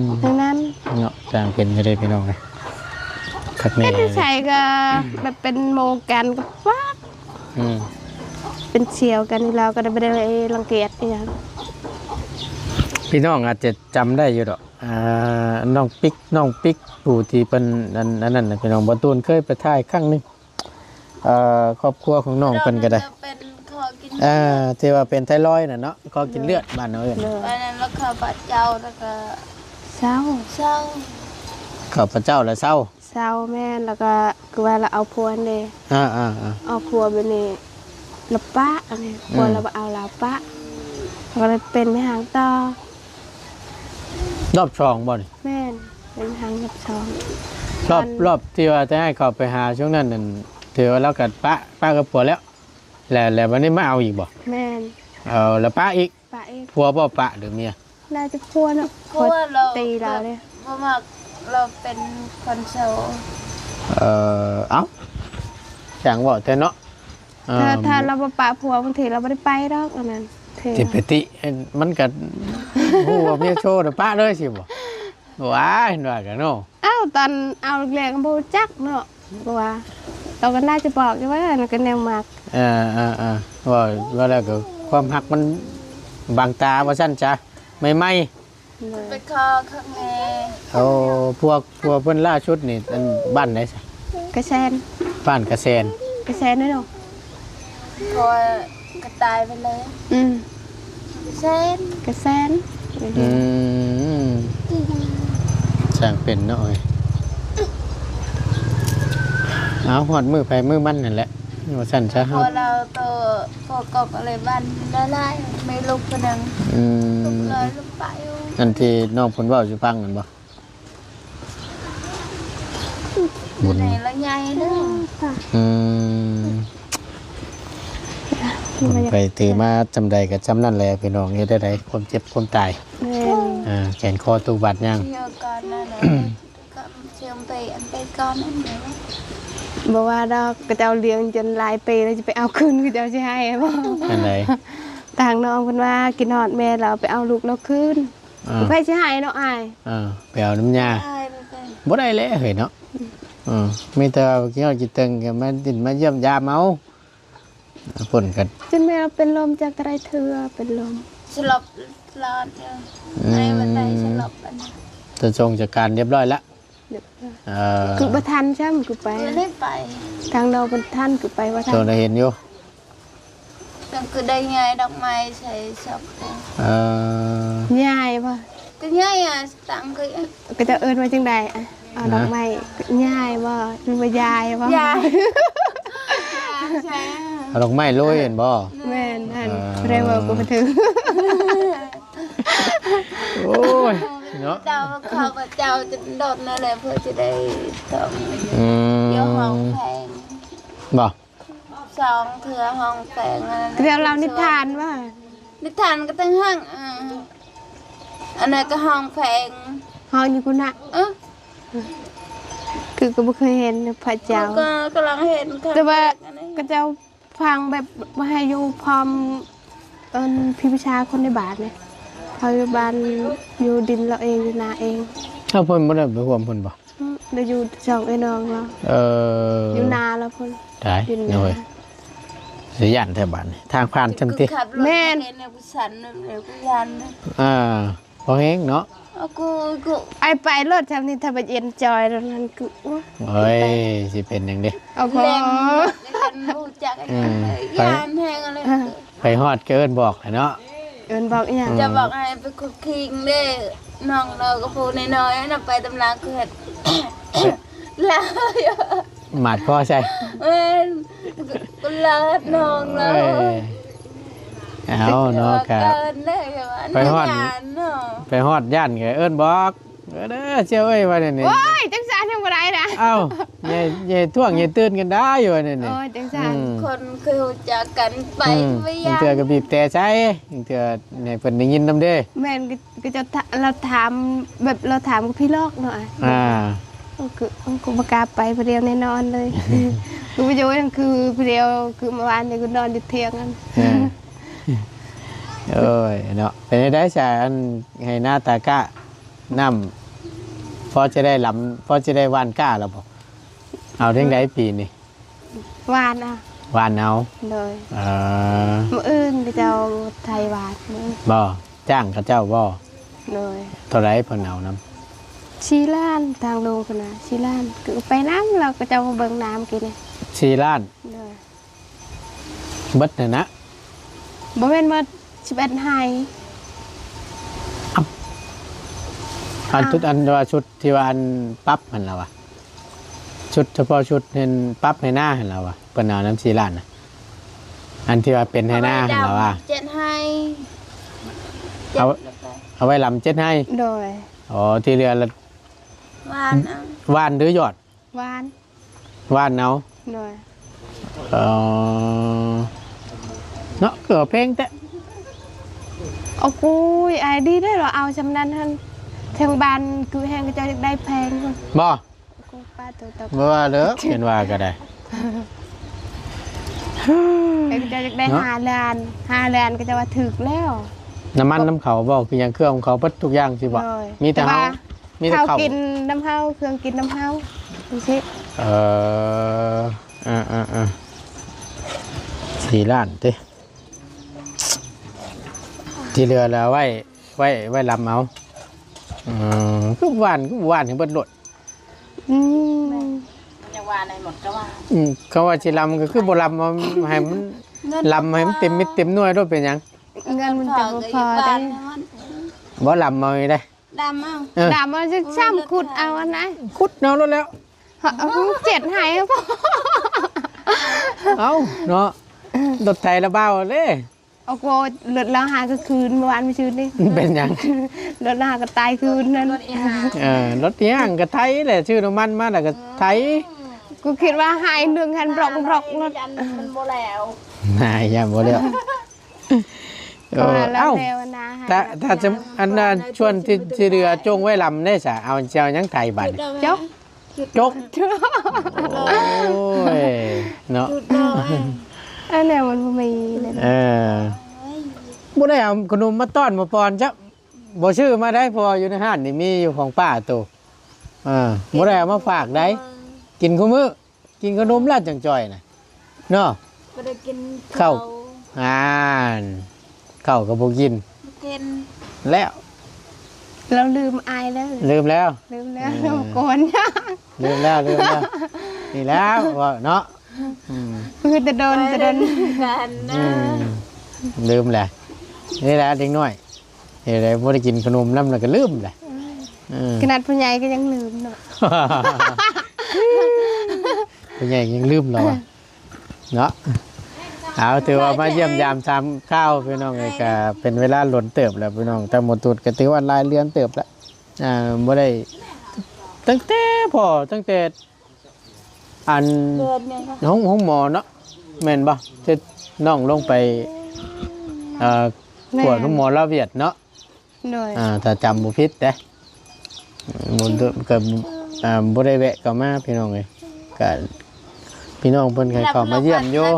ມ ດັ່ງນັ້ນເນາະ ຊ່າງເປັນຢູ່ເດ້ພີ່ນ້ອງເອີຍ ຄັກແນ່. ເຮັດໃສກໍແບບເປັນໝູ່ກັນກໍປັກ. ອືມ ເປັນສ່ຽວກັນ ລາວກໍໄດ້ ບໍ່ໄດ້ລັງກຽດອີ່ຫຍັງ. ພີ່ນ້ອງອາດຈະຈຳໄດ້ຢູ່ດອກ ອ່າ ນ້ອງປິກ ນ້ອງປິກ ຜູ້ທີ່ເພິ່ນ ອັນ ອັນນັ້ນນະ ພີ່ນ້ອງ ບ່າວຕູນເຄີຍໄປຖ່າຍຄັ້ງໜຶ່ງ. ເອີ ຄອບຄົວຂອງນ້ອງເພິ່ນກໍໄດ້ ເປັນຂໍກິນ ເອີ ທີ່ວ່າເປັນໄທຣອຍນະເນາະ ຂໍກິນເລືອດ ເອີ ບ້ານເຮົາເອີ້ນ. ໂດຍ ອັນນັ້ນລະຂ້າພະເຈົ້າລະກະເຊົາ ເຊົາ ຂ້າພະເຈົ້າລະເຊົາ ເຊົາ ແມ່ນ. ລະກະຄືວ່າລະເອົາຜົວຫັ້ນເດ ອ່າໆໆ ເອົາຜົວບາດນີ້ລະປະ ອັນນີ້ ອືມ ຜົວລະບໍ່ເອົາ ລາວປະ ລະກະເລີຍເປັນແມ່ຮ້າງຕໍ່. ລອບສອງບໍ່ນີ້? ແມ່ນ ເປັນຄັ້ງລອບສອງ. ລອບ ລອບທີ່ວ່າແຕ່ອ້າຍເຂົ້າໄປຫາຊ່ວງນັ້ນນັ້ນ ຖືວ່າລາວກໍປະ ປະກັບຜົວແລ້ວ ແລ້ວ ແລ້ວບັດນີ້ມາເອົາອີກບໍ່? ແມ່ນ. ເອົາ ແລ້ວປະອີກ? ປະອີກ. ຜົວບໍ່ປະ ຫຼືເມຍ? ໜ້າຈະຜົວເນາະ ຜົວລາວ ຕິລາວເດ້ ບໍ່ມັກ ລາວເປັນຄົນເຊົາ. ເອີ ເອົ້າ ຊ່າງເວົ້າແທ້ເນາະ. ຖ້າ ເອີ ຖ້າລາວບໍ່ປະຜົວ ບາງທີລາວບໍ່ໄດ້ໄປດອກ ອັນນັ້ນ ຊິໄປຕິ ມັນກະຮູ້ວ່າເມຍໂຊ ປະເລີຍຊິບໍ່? ວ້າຍ ວ່າກັນເນາະ. ເອົ້າ ຕອນເອົາແລກໆ ບໍ່ຮູ້ຈັກເນາະ ເພາະວ່າເຮົາກໍໜ້າຈະບອກຢູ່ວ່າ ອັນນັ້ນກໍແນວມັກ. ເອີໆໆ ເວົ້າ ເວົ້າແລ້ວກໍຄວາມຮັກມັນບັງຕາວ່າຊັ້ນຊະ ໃໝ່ໆ ໂດຍ ໄປຂໍຂ້າງແມ່. ໂອ້ ພວກ ພວກເພິ່ນລ່າສຸດນີ້ ອັນ ບ້ານໃດຊະ? ກະແຊນ. ບ້ານກະແຊນ ກະແຊນເນາະ. ເພາະວ່າກະຕາຍໄປແລ້ວ. ອືມ ກະແຊນ ກະແຊນ. ອືມ ຊ່າງເປັນເນາະເອີຍ. ເອົາ ຮອດມື້ໃຜມື້ມັນນັ້ນແຫຼະ ວ່າຊັ້ນຊະ. ເຮົາ ເພາະລາວໂຕ ພໍ່ກອກອະໄລບ້ານຫຼາຍໆ ມີລູກຜູ້ໜຶ່ງ. ອືມ ລູກນ້ອຍລູກປາຍຢູ່ ອັນທີ່ນ້ອງເພິ່ນເວົ້າສູ່ຟັງນັ້ນບໍ່? ບຸນ ໃຫຍ່ລະໃຫຍ່ເດີ. ອືມ ບຸນໄປຖືມາຈຳໃດກໍຈຳນັ້ນແຫຼະພີ່ນ້ອງ. ເຮັດໄດ້ໃດ ຄວາມເຈັບຄວາມຕາຍ. ແມ່ນ ອ່າ ແຂນຄໍຕົກບາດຍ່າງ ເຊື່ອກ່ອນນັ້ນແຫຼະ ກໍເຊື່ອໄປ ອັນໄປກ່ອນນັ້ນແຫຼະ. ບໍ່ວ່າດອກ ກະເຈົ້າລ້ຽງຈົນຫຼາຍປີແລ້ວ ຈະໄປເອົາຄືນ ເຂົາເຈົ້າຊິໃຫ້ບໍ່? ອັນໃດ? ທາງນ້ອງເພິ່ນວ່າ ກິນຮອດແມ່ແລ້ວ ເອົາໄປເອົາລູກລາວຄືນ. ອ່າ ໃຜຊິໃຫ້ເນາະອ້າຍ? ອ່າ ໄປເອົານຳຍ່າ. ອ້າຍ ບໍ່ໄດ້ ບໍ່ໄດ້ແຫຼະເຮີ້ຍເນາະ. ອືມ ເອີ ມີແຕ່ວ່າກິນຮອດກິນເຖິງກໍມາດິ້ນມາຢ້ຽມຢາມເອົາ. ເພິ່ນກໍ ຈົນແມ່ເປັນລົມຈັກເທົ່າໃດເທື່ອ ເປັນລົມ ສະຫຼົບຫຼອດເດີ. ອືມ ໄດ້ບັນໄດສະຫຼົບອັນນັ້ນ ຈະສົ່ງຈັດການຮຽບຮ້ອຍລະ. ຮຽບຮ້ອຍ. ເອີ ຄືບໍ່ທັນຊ້ຳ ຄືໄປ ຄືໄດ້ໄປ ທາງເຮົາບໍ່ທັນ ຄືໄປບໍ່ທັນ. ໂຕໄດ້ເຫັນຢູ່ ຈັ່ງຄືໄດ້ຍ້າຍດອກໄມ້ໃສ່ສອບ. ເອີ ຍ້າຍບໍ່? ກໍຍ້າຍອະ ຕັ້ງຄື ເຂົາເຈົ້າເອີ້ນວ່າຈັ່ງໃດອະ? ເອົາດອກໄມ້ ຍ້າຍບໍ່ ຫຼືວ່າຢາຍບໍ່? ຍ້າຍ ໃຊ່ ເອົາດອກໄມ້ໂລຍແມ່ນບໍ່? ແມ່ນຫັ້ນ. ເອີ ເລີຍເວົ້າບໍ່ຖືກ. ໂອ້ຍ ເນາະ ເຈົ້າ ເຂົາພະເຈົ້າຈະດົນນັ້ນແຫຼະ ເພື່ອຈະໄດ້ຕ້ອງ ອືມ ຢູ່ຫ້ອງແພງບໍ່? ສອງເທື່ອຫ້ອງແພງ. ອັນນັ້ນ ເລື່ອງລາວນິທານວ່າ ນິທານກໍຕັ້ງຫ້ອງ ເອີ ອັນນັ້ນກໍຫ້ອງແພງ ຫ້ອງຢູ່ພຸ້ນນະ. ເອີ ຄືກໍບໍ່ເຄີຍເຫັນພະເຈົ້າ ກໍກຳລັງເຫັນ ແຕ່ວ່າເຂົາເຈົ້າ ຟັງແບບວ່າໃຫ້ຢູ່ພ້ອມ ເອີ້ນ ພີ່ວິຊາຄົນໃນບ້ານນີ້ ເຮົາຢູ່ບ້ານ ຢູ່ດິນລາວເອງ ຢູ່ນາເອງ. ເອົາ ເພິ່ນບໍ່ໄດ້ໄປຮ່ວມເພິ່ນບໍ່? ອືມ ໄດ້ຢູ່ຊ່ອງເອື້ອຍນ້ອງລາວ. ເອີ ຢູ່ນາລາວພຸ້ນ. ຕາຍ ດິນນາ ໂອ້ຍ ສະຢ້ານແທ້ບາດນີ້ ທາງຜ່ານຈຳຕິ. ແມ່ນ ເຫັນແລ້ວກູສັ່ນແລ້ວກູຢ້ານ. ອ່າ ພໍແຮງເນາະ. ເອົາ ກູ ກູ ໄອ້ໄປລົດແຖວນີ້ ຖ້າໄປເອັນຈອຍແລ້ວນັ້ນ ກູ ໂອ້ຍ ໂອ້ຍ ຊິເປັນຫຍັງເດ? ເອົາ ແລ່ນບໍ່ຮູ້ຈັກ ອືມ ຢ້ານແຮງເລີຍ. ໄປຮອດກໍເອີ້ນບອກແຫຼະເນາະ. ເອີ້ນບອກອີ່ຫຍັງ? ອືມ ຈະບອກໃຫ້ໄປຄຸກຄີງເດ້ ນ້ອງເຮົາກັບຜູ້ນ້ອຍໆ ຫັ້ນນະ ໄປຕາມຫຼັງຄືເຮັດ ລາວ ໝາດຄໍໃສ່. ແມ່ນ ກູລາດນ້ອງລາວ. ເອີ ເອົາເນາະ ກະໄປຮອດ ໄປຮອດຢ້ານກໍເອີ້ນບອກ ເອີ ເດີ ສ່ຽວເອີຍ ວ່າແນວນີ້. ໂອ້ຍ ຈັງຊັ້ນຍັງບໍ່ໄດ້ນະ. ເອົ້າ ຢ່າ ຢ່າທ້ວງ ຢ່າຕື່ນກັນໄດ້ ວ່າແນວນີ້. ໂອ້ຍ ຈັງຊັ້ນ ອືມ ຄົນຄືຮູ້ຈັກກັນໄປ ອືມ ໄປຢ້ານ ບາງເທື່ອກໍບີບແຕໃສ່ ບາງເທື່ອໃຫ້ເພິ່ນໄດ້ຍິນນຳເດ້. ແມ່ນ ກໍ ກໍຈະ ລາວຖາມ ແບບລາວຖາມກໍຜີຫຼອກເນາະ. ອ່າ ໂອ້ ຄື ໂອ້ ກູບໍ່ກ້າໄປຜູ້ດຽວແນ່ນອນເລີຍ. ກູບໍ່ຢູ່ ຄືຜູ້ດຽວ ຄືເມື່ອວານນີ້ກູນອນຢູ່ຖຽງຫັ້ນ. ເອີ ໂອ້ຍເນາະ ເປັນຈັ່ງໃດຊະ ອັນໄຮ່ນາຕາກ້າ ນ້ຳພໍຈະໄດ້ລຳ ພໍຈະໄດ້ຫວ່ານກ້າແລ້ວບໍ່? ເອົາຈັ່ງໃດປີນີ້? ຫວ່ານເອົາ ຫວ່ານເອົາ. ໂດຍ ເອີ ມື້ອື່ນເຂົາເຈົ້າໄຖຫວ່ານ. ມື້ອື່ນບໍ່? ຈ້າງເຂົາເຈົ້າບໍ່? ໂດຍ ເທົ່າໃດເພິ່ນເອົານຳ? ສີ່ລ້ານ ທາງໂລງພຸ້ນນະ ສີ່ລ້ານ. ຄືໄປນຳ ແລ້ວເຂົາເຈົ້າມາເບິ່ງນາມື້ກີ້ນີ້ ສີ່ລ້ານ. ໂດຍ ເບິດຫັ້ນນະ? ບໍ່ແມ່ນເບິດ ສິບເອັດໄຮ່. ເອົ້າ ອັນ ອ່າ ຊຸດ ອັນວ່າຊຸດທີ່ວ່າອັນປັບຫັ້ນລະວະ ຊຸດສະເພາະຊຸດເຫັນປັບໄຮ່ນາຫັ້ນລະວະ ເພິ່ນເອົານຳສີ່ລ້ານນະ ອັນທີ່ວ່າເປັນໄຮ່ນາຫັ້ນລະວະ ເຈັດໄຮ່. ເອົາ ເອົາໄວ້ລຳເຈັດໄຮ່. ໂດຍ ອໍ ທີ່ເຫຼືອລະຫວ່ານເອົາ. ຫວ່ານຫຼືຢອດ? ຫວ່ານ ຫວ່ານເອົາ. ໂດຍ ອໍ ເນາະ ຄືເອົາແພງແທ້. ໂອ້ຍ ອ້າຍ ດີເດ້ ລາວເອົາຊ່ຳນັ້ນຫັ້ນ ທາງບ້ານຄືແຮງເຂົາເຈົ້າຢາກໄດ້ແພງພຸ້ນ. ບໍ່? ໂອ້ ປ້າໂຕ ບໍ່ວ່າເດີ ເຫັນວ່າກໍໄດ້ ເຂົາເຈົ້າຢາກໄດ້ ເນາະ ຫ້າລ້ານ ຫ້າລ້ານ ເຂົາເຈົ້າວ່າຖືກແລ້ວ. ນ້ຳມັນນຳເຂົາບໍ່? ຄືຫຍັງ ເຄື່ອງຂອງເຂົາເບິດທຸກຢ່າງຊິບໍ່? ໂດຍ ມີແຕ່ເຮົາ ມີແຕ່ເຂົ້າ ເຂົ້າກິນນຳເຮົາ ເຄື່ອງກິນນຳເຮົາ ຈັ່ງຊີ້. ເອີ ເອີ ເອີ ເອີ. ສີ່ລ້ານຕິ ທີ່ເຫຼືອລະໄວ້ ໄວ້ ໄວ້ລຳເອົາ. ເອີ ຄືຫວ່ານ ຄືຫວ່ານໃຫ້ເບິດໂລດ. ອືມ ມັນຍັງວ່າໃນໝົດກໍວ່າ ອືມ ເຂົາວ່າຊິລຳກໍຄືບໍ່ລຳ ເອົາໃຫ້ມັນ ເງິນ ລຳໃຫ້ມັນເຕັມເມັດເຕັມໜ່ວຍໂລດ ເປັນຫຍັງ? ເງິນມັນຈະບໍ່ພໍເດ້. ບໍ່ລຳເອົານີ້ເດ້ ດຳເອົາ ເອີ ດຳເອົາ ຊ້ຳຂຸດເອົາອັນໃດ ຂຸດເອົາໂລດແລ້ວ ເອົາເຈັດໃຫ້ພໍ. ເອົ້າເນາະ ລົດໄຖລະບ່າວເດ້. ເອົາ ກໍລົດລາວຫາກໍຄືນ ເມື່ອວານມື້ຊືນນີ້. ເປັນຫຍັງ? ລົດລາວຫາກໍຕາຍຄືນນັ້ນ. ເອີ ລົດອີຫຍັງກໍໄຖແຫຼະ ຊື້ນ້ຳມັນມາແລ້ວກໍໄຖ. ກູຄິດວ່າຫາຍໜຶ່ງຫັ້ນບລັອກໆ ລົດ ມັນບໍ່ແລ້ວ ຫາຍຢ້ານບໍ່ແລ້ວ. ເອີ ເອົ້າ ແຕ່ ແຕ່ຈະ ອັນນັ້ນ ສ່ວນທີ່ ທີ່ເຫຼືອຈົ່ງໄວ້ລຳໄດ້ສະ ເອົາ ຊິເອົາຫຍັງໄຖບາດນີ້? ຈົກ ຈົກ ໂອ້ຍ ເນາະ ອັນນັ້ນມັນບໍ່ມີເດ້. ເອີ ບໍ່ໄດ້ເອົາຂະໜົມມາຕ້ອນມາປອນຈ້ະ ບໍ່ຊື້ມາໄດ້ ເພາະວ່າຢູ່ໃນຮ້ານນີ້ມີຢູ່ຂອງປ້າໂຕ. ເອີ ບໍ່ໄດ້ເອົາມາຝາກໃດ ກິນຄູ່ມື້. ກິນຂະໜົມແລ້ວຈັ່ງຈ່ອຍນະເນາະ ບໍ່ໄດ້ກິນເຂົ້າ. ເຂົ້າ ອ່ານ ເຂົ້າກໍບໍ່ກິນ ບໍ່ກິນແລ້ວ ລາວລືມອ້າຍແລ້ວ ລືມແລ້ວ ລືມແລ້ວ ເອີ ກ່ອນ ລືມແລ້ວ ລືມແລ້ວ ນີ້ແລ້ວເວົ້າເນາະ. ອືມ ຄືແຕ່ດົນ ແຕ່ດົນກັນນະ ອືມ ລືມແຫຼະ ນີ້ແຫຼະເດັກນ້ອຍ. ເຮັດໃດບໍ່ໄດ້ກິນຂະໜົມນຳແລ້ວກໍລືມແຫຼະ. ເອີ ຂະໜາດຜູ້ໃຫຍ່ກໍຍັງລືມເນາະ ຜູ້ໃຫຍ່ຍັງລືມແລ້ວວະເນາະ. ເອົາ ຖືວ່າມາຢ້ຽມຢາມຖາມຂ່າວພີ່ນ້ອງເອີຍ ກໍເປັນເວລາດົນເຕີບແລ້ວພີ່ນ້ອງ. ທາງໝໍຕູດກໍຖືວ່າຫຼາຍເດືອນເຕີບແລ້ວ ອ່າ ບໍ່ໄດ້ ຕັ້ງແຕ່ພໍ້ ຕັ້ງແຕ່ ອັນ ໂຮງ ໂຮງໝໍເນາະ ແມ່ນບໍ່? ທີ່ນ້ອງລົງໄປ ເອີ ແມ່ນ ກວດໂຮງໝໍລາວຫວຽດເນາະ. ໂດຍ ອ່າ ຖ້າຈຳບໍ່ຜິດເດ້ ບໍ່ ກໍ ອ່າ ບໍ່ໄດ້ແວະເຂົ້າມາພີ່ນ້ອງເອີຍ. ກໍພີ່ນ້ອງເພິ່ນກໍເຂົ້າມາຢ້ຽມຢູ່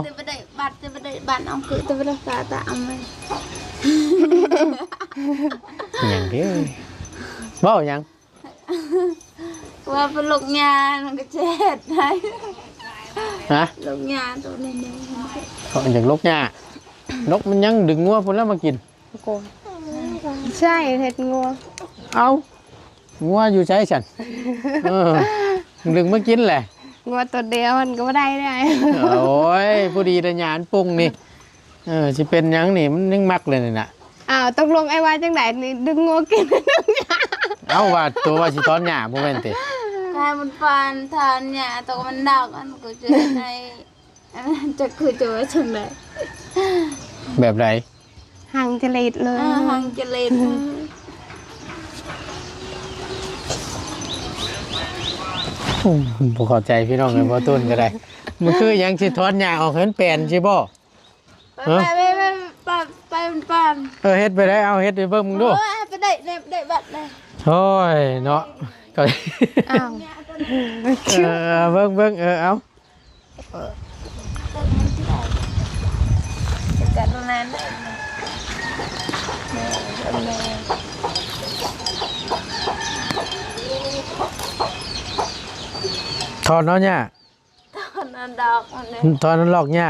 ບັດ ບັດ ບັດ ເອົາຄື ຕະ ຕະ ຕະ ເອົາມາ ຫຍັງເດ້ ເວົ້າຫຍັງ? ວ່າເປັນໂລກຫຍ້າ ມັນກໍເຈັບໄດ້ ຮະ ໂລກຫຍ້າໂຕນີ້ ເຂົາເອີ້ນໂລກຫຍ້າ ນົກມັນຍັງດຶງງົວພຸ້ນແລ້ວມາກິນ. ໃຊ່ ເຮັດງົວ ເອົ້າ ງົວຢູ່ໃສຊັ້ນ? ເອີ ດຶງມາກິນແຫຼະ ງົວໂຕດຽວມັນກໍບໍ່ໄດ້ເດ້. ໂອ້ຍ ພໍດີແຕ່ຫຍ້າອັນປຸງນີ້ ເອີ ຊິເປັນຫຍັງນີ້ ມັນຍັງມັກເລີຍນີ້ນະ. ອ້າວ ຕົກລົງອ້າຍວ່າຈັ່ງໃດນີ້ ດຶງງົວກິນ ດຶງຫຍ້າ? ເອົ້າ ວ່າຕົວວ່າຊິຖອນຫຍ້າບໍ່ແມ່ນຕິ? ໃຫ້ມັນປານຖອນຫຍ້າ ຕົກມັນດອກ ອັນກໍຈະໃຫ້ ອັນນັ້ນ ຈັກຄືຈະວ່າຈັ່ງໃດ? ແບບໃດ? ຫັງຈະເລັດເລີຍ ອ່າ ຫັງຈະເລັດເລີຍ. ໂອ້ ບໍ່ເຂົ້າໃຈພີ່ນ້ອງເອີຍ ບໍ່ຕົ້ນກໍໄດ້ ມັນຄືຫຍັງ ຊິຖອນຫຍ້າອອກໃຫ້ມັນແປນຊິບໍ່? ໄປ ຮະ ໄປ ໄປ ໄປ ໄປ ໄປ ເອີ ເຮັດໄປໄດ້ ເອົາເຮັດໃຫ້ເບິ່ງເບິ່ງດູ ເອີ ໄປໄດ້ ໄດ້ ໄດ້ບັດເລີຍ. ໂອ້ຍເນາະ ກໍ ອ້າວ ເອີ ເບິ່ງເບິ່ງ ເອີ ເອົາ ຖອນເນາະຫຍ້າ ຖອນອັນດອກມັນເດ້ ຖອນອັນລອກຫຍ້າ.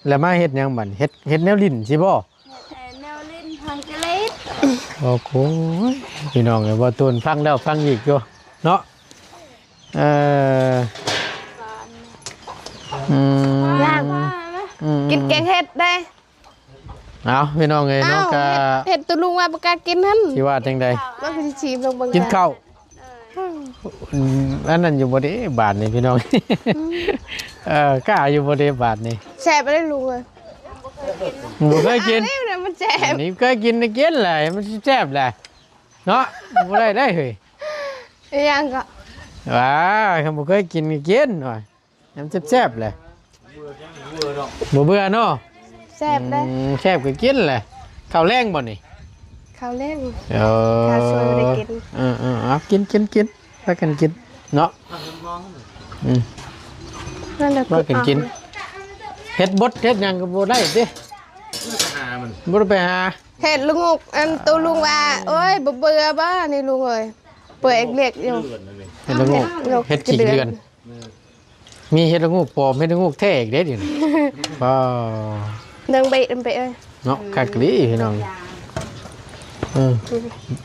ແລ້ວມາເຮັດຫຍັງບັດນີ້? ເຮັດ ເຮັດແນວຫຼິ້ນຊິບໍ່? ເຮັດແນວຫຼິ້ນ ຫັງຈະເລັດ. ໂອ້ໂຫ ພີ່ນ້ອງເອີຍ ບໍ່ຕູນຟັງແລ້ວຟັງອີກຢູ່ເນາະ. ເອີ ອືມ ອືມ ກິນແກງເຫັດເດ້. ເອົາ ພີ່ນ້ອງເອີຍເນາະ ເອົາ ກໍ ເຫັດ ເຫັດໂຕລຸງວ່າບໍ່ກ້າກິນຫັ້ນ ຊິວ່າຈັ່ງໃດ? ມັນກໍຊິຊີມລົງເບິ່ງ ກິນເຂົ້າ. ອືມ ອັນນັ້ນຢູ່ບໍ່ເດ້ບາດນີ້ພີ່ນ້ອງ? ອືມ ເອີ ກ້າຢູ່ບໍ່ເດ້ບາດນີ້? ແຊບເດ້ລຸງເອີຍ ບໍ່ເຄີຍກິນ. ອັນນີ້ນະມັນແຊບ ອັນນີ້ເຄີຍກິນ ໄດ້ກິນແຫຼະ ມັນຊິແຊບແຫຼະເນາະ. ບໍ່ໄດ້ໄດ໋ເຮີ້ຍ ອີຫຍັງກໍ ວ້າ ຄັນບໍ່ເຄີຍກິນກໍກິນວ່າ. ມັນແຊບໆແຫຼະ ບໍ່ເບື່ອເນາະ. ແຊບເດ້ ອືມ ແຊບກໍກິນແຫຼະ. ເຂົ້າແລງບໍ່ນີ້? ເຂົ້າແລງ ເອີ ເຂົ້າສວຍບໍ່ໄດ້ກິນ. ເອີໆ ເອົາ ກິນໆໆ ພາກັນກິນເນາະ. ອືມ ພາກັນກິນ. ເຮັດບົດເຮັດຫຍັງກໍບໍ່ໄດ້ຕິ ບໍ່ໄດ້ໄປຫາ ເຫັນລຸງອຸກ ອັນໂຕລຸງວ່າ ໂອ້ຍ ບໍ່ເບື່ອບໍ່ນີ້ລຸງເອີຍ ເປືອຍເລັກໆຢູ່. ເຫັດລະໂງກ ເຫັດຂີ້ເດືອນ. ມີເຫັດລະໂງກປອມ ເຫັດລະໂງກແທ້ອີກເດ້ດຽວນີ້ ວ້າວ ເບິ່ງເບະ ເບິ່ງເບະເອີຍ ເນາະ ຄັກອີ່ຫຼີພີ່ນ້ອງ ເອີ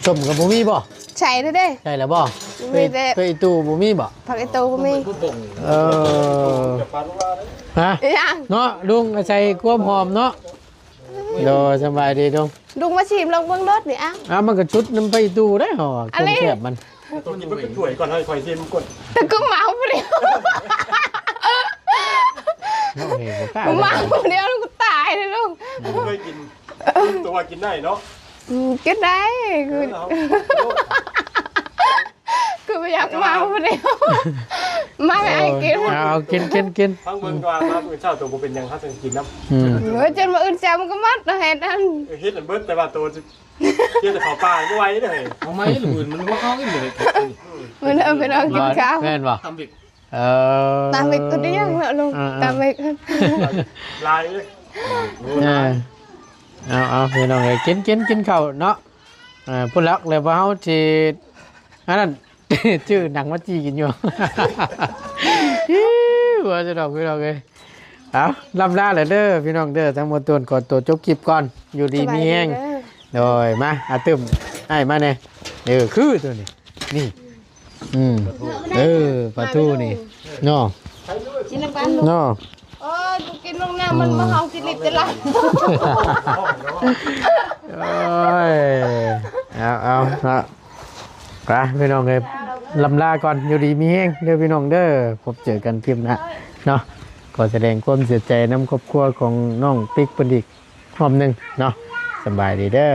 ສົ້ມກໍບໍ່ມີບໍ່? ໃສ່ເດ້ ໃສ່ແລ້ວບໍ່? ມີແຕ່ ເອີ ອີ່ຕູບໍ່ມີບໍ່? ຜັກອີ່ຕູບໍ່ມີ ເອີ ຮະ ອີຫຍັງ? ເນາະ ລຸງອາໄສຄວາມຫອມເນາະ ໂດຍ ສະບາຍດີລຸງ ລຸງມາຊີມລອງເບິ່ງໂລດນີ້ ອ້າວ ອ້າວ ມັນກໍຊຸດນຳໄປຕູໄດ້ເຮົາ ອັນນີ້ ຄວາມແຊບມັນ ຕ້ອງກິນເບິດເປັນຖ້ວຍກ່ອນ ໃຫ້ຂ້ອຍຊີມກ່ອນ ແຕ່ກໍເມົາຜູ້ດຽວ ເຮົາເຫັນບໍ່ກ້າ ເມົາຜູ້ດຽວ ລູກຕາຍເລີຍລູກ ບໍ່ເຄີຍກິນ ແຕ່ວ່າກິນໄດ້ເນາະ ອືມ ກິນໄດ້ ຄື ເອີ ເອົາ ຄືບໍ່ຢາກເມົາຜູ້ດຽວ ມາແມ່ ເອົາ ໃຫ້ກິນ ເອົາ ກິນ ກິນ ກິນ ຟັງເບິ່ງວ່າມາມື້ເຊົ້າໂຕບໍ່ເປັນຫຍັງ ເຮົາຈັ່ງກິນນຳ ອືມ ເອີ ຈົນມື້ອື່ນເຊົ້າມັນກໍໝົດເນາະ ເຮັດອັນ ເຮັດອັນເບິດ ແຕ່ວ່າໂຕຈະ ເຮັດແຕ່ເຂົ້າປ່າບໍ່ໄຫວເດ້ ເອົາໃໝ່ລະມື້ອື່ນມັນບໍ່ເອົາອີກເລີຍ ມື້ອື່ນເອົາໄປລອງກິນເຂົ້າ ແມ່ນບໍ່? ຕຳເບັກ ເອີ ຕຳເບັກຕົວດຽວເນາະລຸງ ເອີໆ ຕຳເບັກ ຫຼາຍເດ້ ເອີ ເອົາໆ ພີ່ນ້ອງເອີຍ ກິນ ກິນ ກິນເຂົ້າເນາະ ເອີ ຜູ້ລັກແລ້ວພວກເຮົາຊິອັນນັ້ນ ຊື້ໜັງມາຈີ່ກິນຢູ່ ອີ ວ່າຈະດອກ ພີ່ນ້ອງເອີຍ ເອົາ ລ່ຳລາແລ້ວເດີພີ່ນ້ອງເດີ ທັງໝົດທຸກຄົນ ຂໍໂຕຈົບຄລິບກ່ອນ ຢູ່ດີມີແຮງ ສະບາຍດີເດີ ໂດຍ ມາ ອາຕຶມ ອ້າຍມາແດ່ ເອີ ຄືຕົວນີ້ ນີ້ ອືມ ເອີ ປາທູນີ້ເນາະ ກິນນຳກັນເນາະ ໂອ້ຍ ບໍ່ກິນລົງນ້ຳ ມັນບໍ່ເຮົາກິນລິບແຕ່ລະ ໂອ້ຍ ເອົາ ເອົາ ເນາະ ໄປພີ່ນ້ອງເອີຍ ລ່ຳລາກ່ອນ ຢູ່ດີມີແຮງເດີພີ່ນ້ອງເດີ ພົບເຈີກັນຄລິບໜ້າເນາະ ຂໍສະແດງຄວາມເສຍໃຈນຳຄອບຄົວຂອງນ້ອງປິກເພິ່ນອີກຮອບໜຶ່ງເນາະ ສະບາຍດີເດີ.